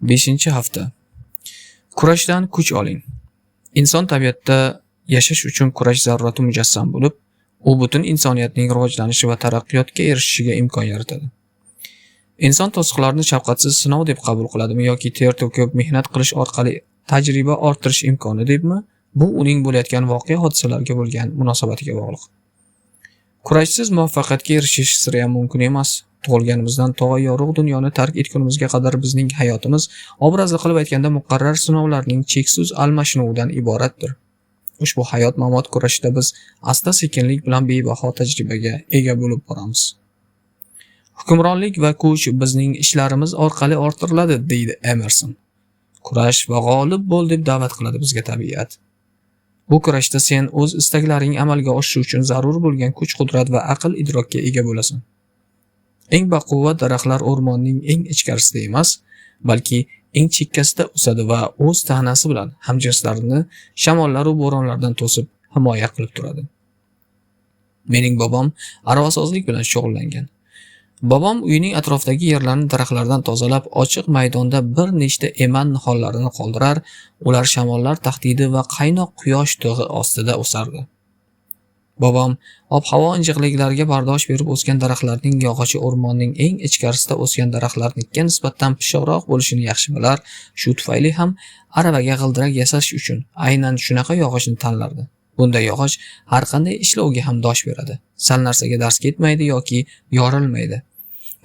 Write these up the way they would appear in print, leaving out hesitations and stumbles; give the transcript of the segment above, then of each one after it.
5-hafta. Kurashdan kuch oling. Inson tabiatda yashash uchun kurash zarurati mujassam bo'lib, u butun insoniyatning rivojlanishi va taraqqiyotga erishishiga imkon yaratadi. Inson to'siqlarni shafqatsiz sinov deb qabul qiladimi yoki ter to'kib mehnat qilish orqali tajriba orttirish imkoni debmi? Bu uning bo'layotgan voqea hodisalarga bo'lgan munosabatiga bog'liq. Kurashsiz muvaffaqiyatga erishish sira ham mumkin emas. Tug'ilganimizdan to yorug' dunyoni tark etgunimizga qadar bizning hayotimiz obrazli qilib aytganda muqarrar sinovlarning cheksiz almashinuvidan iboratdir. Ushbu hayot mamot kurashida biz asta-sekinlik bilan bebaho tajribaga ega bo'lib boramiz. Hukmronlik va kuch bizning ishlarimiz orqali orttiriladi, deydi Emerson. Kurash va g'olib bo'l deb da'vat qiladi bizga tabiat. Bu kurashda sen o'z istaklaring amalga oshishi uchun zarur bo'lgan kuch-qudrat va aql idrokka ega bo'lasan. Eng baquvvat daraxtlar o'rmonning eng ichkarisida emas, balki eng chekkasida o'sadi va o'z tanasi bilan hamjinslarini shamollar va bo'ronlardan to'sib himoya qilib turadi. Mening bobom aravasozlik bilan shug'ullangan. Bobom uyining atrofidagi yerlarni daraxtlardan tozalab, ochiq maydonda bir nechta eman nihollarini qoldirar, ular shamollar tahdidi va qaynoq quyosh tig'i ostida o'sardi. Bobom ob-havo injiqliklariga bardosh berib o'sgan daraxtlarning yog'ochi o'rmonning eng ichkarisida o'sgan daraxtlarnikiga nisbatan pishiqroq bo'lishini yaxshi bilar, shu tufayli ham aravaga g'ildirak yasash uchun aynan shunaqa yog'ochni tanlardi. Bunday yog'och har qanday ishlovga ham dosh beradi. Sal narsaga darz ketmaydi yoki yorilmaydi.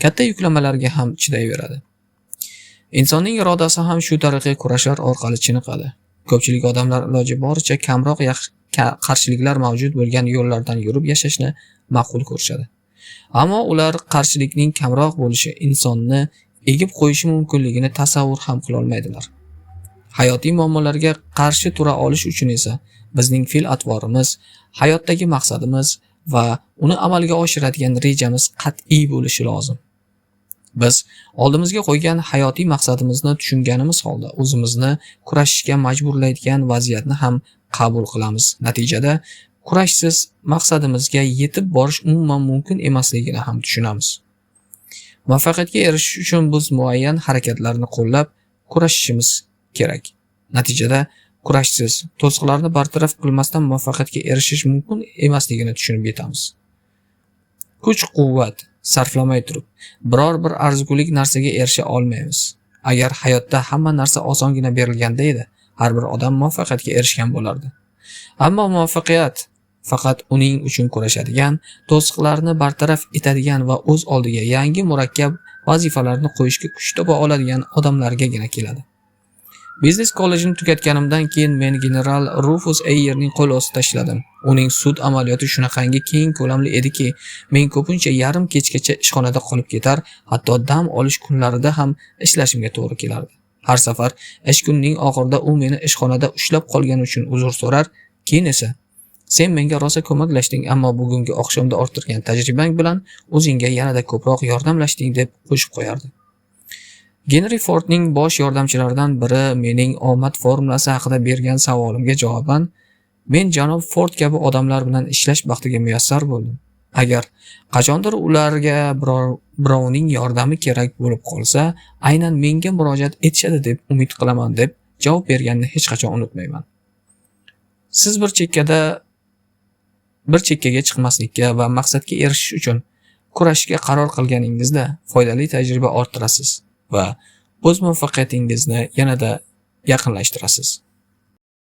Katta yuklamalarga ham chidayveradi. Insonning irodasi ham shu tariqa kurashlar orqali chiniqadi. Ko'pchilik odamlar iloji boricha kamroq qarshiliklar mavjud bo'lgan yo'llardan yurib yashashni ma'qul ko'rishadi. Ammo ular qarshilikning kamroq bo'lishi insonni egib qo'yishi mumkinligini tasavvur ham qila olmaydilar. Hayotiy muammolarga qarshi tura olish uchun esa bizning fe'l-atvorimiz, hayotdagi maqsadimiz va uni amalga oshiradigan rejamiz qat'iy bo'lishi lozim. Biz oldimizga qo'ygan hayotiy maqsadimizni tushunganimiz holda o'zimizni kurashishga majburlaydigan vaziyatni ham qabul qilamiz. Natijada kurashsiz maqsadimizga yetib borish umuman mumkin emasligini ham tushunamiz. Muvaffaqiyatga erishish uchun biz muayyan harakatlarni qo'llab kurashishimiz kerak. Natijada kurashsiz, to'siqlarni bartaraf qilmasdan muvaffaqiyatga erishish mumkin emasligini tushunib yetamiz. Kuch-quvvat sarflamay turib, biror bir arzigulik narsaga erisha olmaymiz. Agar hayotda hamma narsa osongina berilganda edi, har bir odam muvaffaqiyatga erishgan bo'lardi. Ammo muvaffaqiyat faqat uning uchun kurashadigan, to'siqlarni bartaraf etadigan va o'z oldiga yangi murakkab vazifalarni qo'yishga kuch topa oladigan odamlargagina keladi. Biznes kollejini tugatganimdan keyin men general Rufus Eyerning qo'l ostida ishladim. Uning sud amaliyoti shunaqangi keng ko'lamli ediki, men ko'pincha yarim kechgacha ishxonada qolib ketar, hatto dam olish kunlarida ham ishlashimga to'g'ri kelardi. Har safar ish kunining oxirida u meni ishxonada ushlab qolgani uchun uzr so'rar, keyin esa sen menga rosa ko'maklashding, ammo bugungi oqshomda orttirgan tajribang bilan o'zingga yanada ko'proq yordamlashding deb qo'shib qo'yardi. Genri Fordning bosh yordamchilaridan biri mening omad formulasi haqida bergan savolimga javoban, men janob Ford kabi odamlar bilan ishlash baxtiga muyassar bo'ldim. Agar qachondir ularga birovning yordami kerak bo'lib qolsa, aynan menga murojaat etishadi deb umid qilaman deb javob berganini hech qachon unutmayman. Siz bir chekkaga chiqmaslikka va maqsadga erishish uchun kurashishga qaror qilganingizda foydali tajriba orttirasiz va o'z muvaffaqiyatingizni yanada yaqinlashtirasiz.